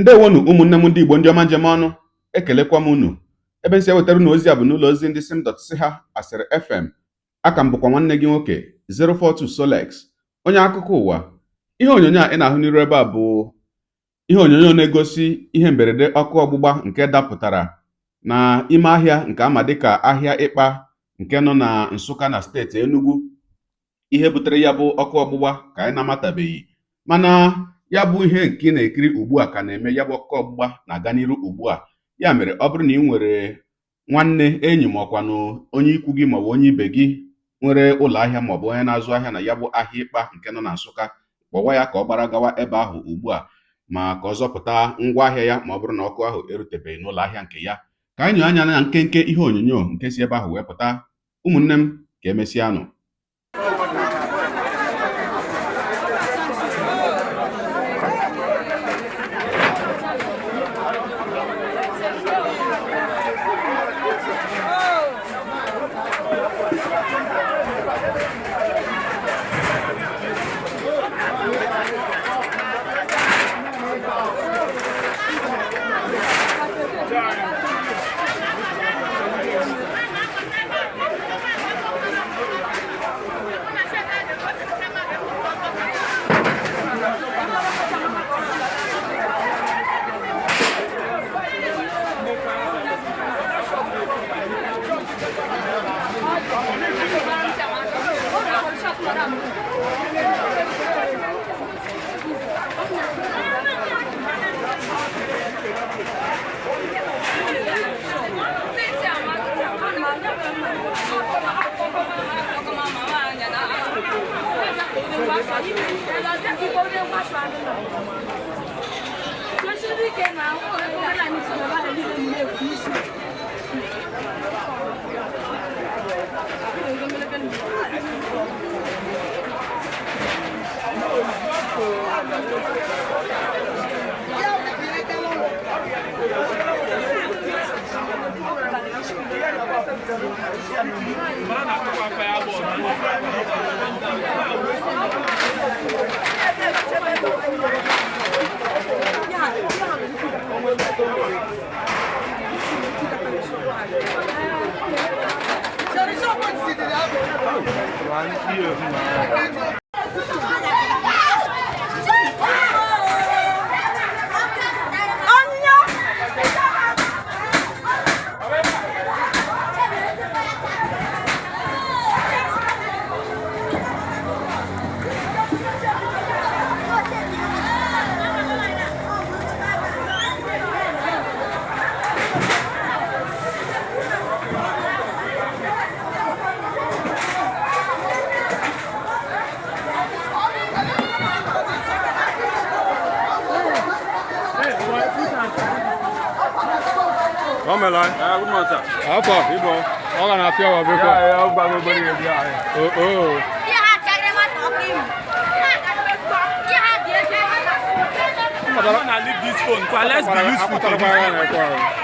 Ndewonu ụmụnne m ndị Igbo, ndị ọma njem ọnụ, ekelekwa m unu. Ebe m si ewetara unu ozi a bụ n'ụlọ ozi ndị sim dot si ha asịrị FM. Aka m bụkwa nwanne gị nwoke 042 Solex, onye akụkọ ụwa. Ihe onyonyo a ị na-ahụ n'iru ebe a bụ ihe onyonyo na-egosi ihe mberede ọkụ ọgbụgba nke dapụtara na ime ahịa nke ama dịka ahịa Ịkpa nke nọ na Nsụka na steeti Enugu. Ihe butere ya bụ ọkụ ọgbụgba ka anyị na-amatabeghị, mana ya bụ ihe nke ị na-ekiri ugbu a ka na-eme. Ya bụ ọkụ ọgbụgba na-aga n'iru ugbu a. Ya mere, ọ bụrụ na ị nwere nwanne, enyi, ma ọkwanụ onye ikwu gị maọbụ onye ibe gị nwere ụlọ ahịa maọbụ onye na-azụ ahịa na ya bụ ahịa Ịkpa nke nọ na Nsụka, kpọwa ya ka ọ gbara gawa ebe ahụ ugbu a ma ka ọ zọpụta ngwa ahịa ya, ma ọ bụrụ na ọkụ ahụ erutebeghị n'ụlọ ahịa nke ya. Ka anyị nyoo anya na nkenke ihe onyonyo nke si ebe ahụ wee pụta. Ụmụnne m, ka emesịanụ. Afọ ọ ga na-afịa wa beko. Oh. Let's be useful to this.